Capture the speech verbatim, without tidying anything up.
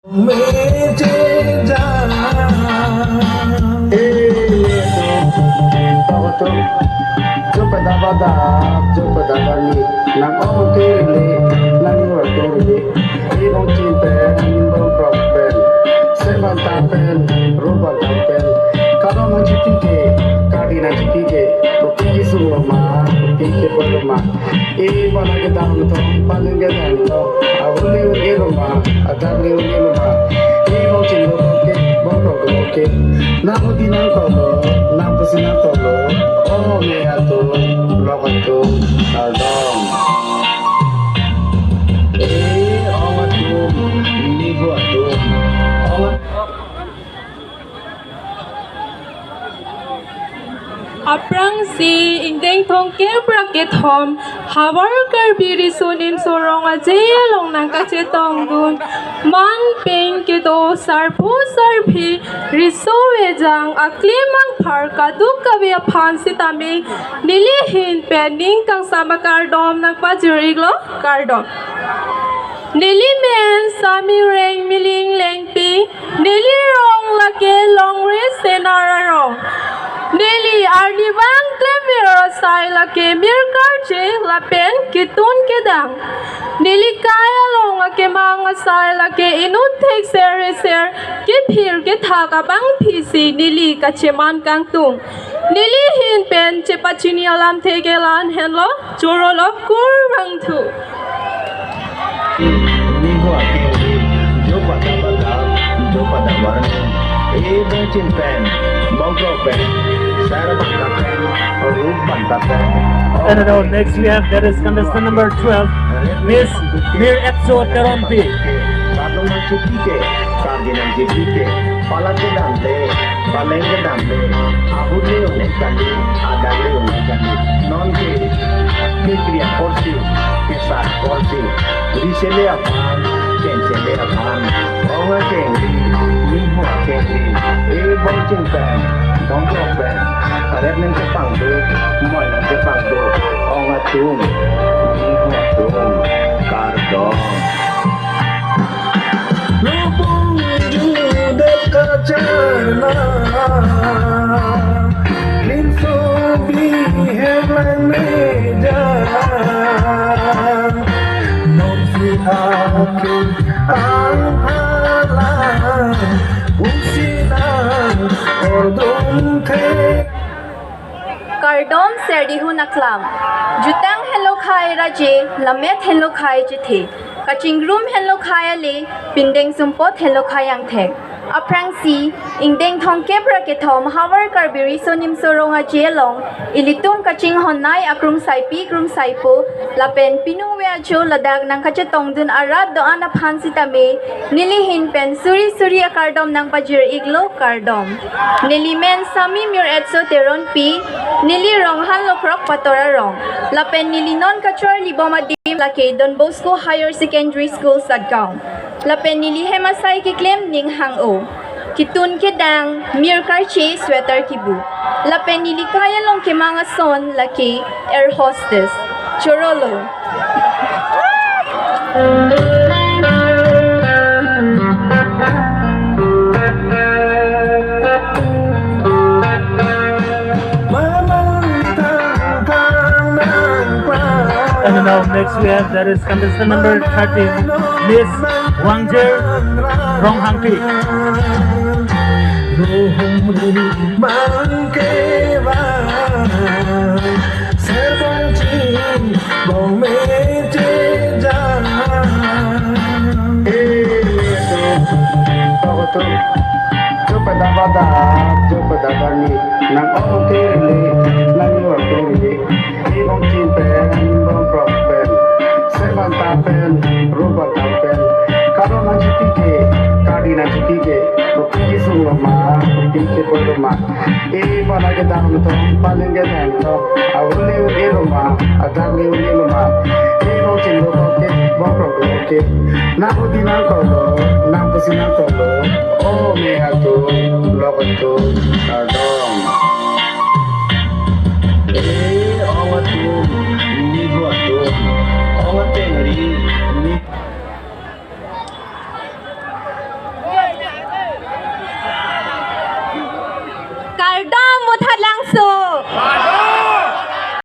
Meje jang. Eh, to, to, to. Jo pada pada, jo pada bani. Nang ong ke le, nang yu ke le. Ibong chin pen, ibong krok pen. Se banta pen, ru banta pen. Kado nang chiti ke, kadi nang chiti ke. Kopi ke sung lo ma, kopi ke pon lo ma. E bana kedam tong, paling kedam tong. Ahut le un-e lo ma, adak le un-e lo ma. E bong chin lo bong ke, bong tong lo bong ke. Nang uti nang tong lo, nang pusi nang tong lo. Oh, me atum, lok atum, kardom. E, ong atum, nigo atum. Ong atum. Aphrangsi ingdeng thomkep ra kethom Havar Karbi Riso Nimso Rong Aje along nangkachetongdun man pen kedo sarpo sarpi riso ejang aklim angphar kadokave aphan sitame neli ahin pen ning kangsam akardom nangpajir-iklo, kardom. Neli men Sami Reng Miling Lengpi, neli rong lake Longri Senar arong. Neli arnivang klemir asai lake mir karche lapen ketun kedang. Neli kai along akemang asai lake inut thekser eser kephir kethak abangphi si neli kacheman kangtung. Neli ahin pen chepachini alamthe ke la-an henlo, choro lo, kurvangthu. Niho akhei, jo pada pada, jo pada warni. E bong chin pen, bong krok pen, sar banta pen, ru banta pen. And now next we have, that is contestant number twelve, Miss Mir Etso Teronpi. Kado nang chiti ke, kadi nang chiti ke, pala kedam le, paleng kedam le, ahut le un-e kali, adak le un-e kali. Non ke, kekri aporsi, kesar aporsi, ri sele aphan, keng sele aphan, ong akengri, niho akengri, e bong chin pen, bong krok pen, arep nangchepangduk, moi nangchepangduk, ong atum, niho atum, kardom. Lubung judet kacharna, linso bihek lang meja. Nonsi akhei anghala, usinang ordung the. Kardom serdihun aklam. Jutang henlo khei raje, lamet henlo khei chethe. Kachingrum henlo khei ale, pindeng sumpot henlo khei angthek. Aphrangsi, ingdeng thomkep ra kethom Havar Karbi Riso Nimso Rong Aje along, ilitum kachinghonnei akrungsaipi krungsaipo, lapen pinung ve ajo ladak nangkachetongdun arat do-an aphan sitame, neli ahin pen suri suri akardom nangpajir-iklo, kardom. Neli men Sami Mir Etso Teronpi, neli rong Hanlokrok Pator arong. Lapen neli non kacharlibom adim lake Don Bosco Higher Secondary School, Satgaon. Lapen neli hem asai keklem ning hang-o. Ketun kedang, mir karche, sweater kibu. Lapen neli kai along kemang ason lake air hostess. Choro lo. And now next we have, that is contestant number thirteen, Miss Wangjer Ronghangpi. Rumri bangke ba, serbong chin bong meje jang. Eh, to, to, to. Jo pada pada, jo pada bani. Nang ong ke le, nang yu ke le. Ibong chin pen, ibong krok pen, se banta pen, ru banta pen. Kado nang chiti ke, kadi nang chiti ke, kopi ke sung lo ma, kopi ke pon lo ma. E bana kedam tong, paling kedam tong, ahut le un-e lo ma, adak le un-e lo ma. Ibong chin lo ke, ibong krok lo ke. Nang uti nang tong lo, nang pusi nang tong lo. Oh, me atum, lok atum, kardom. Eh, ong atum, nigo atum, ong atengri, ni- Kardom Mutha Langso,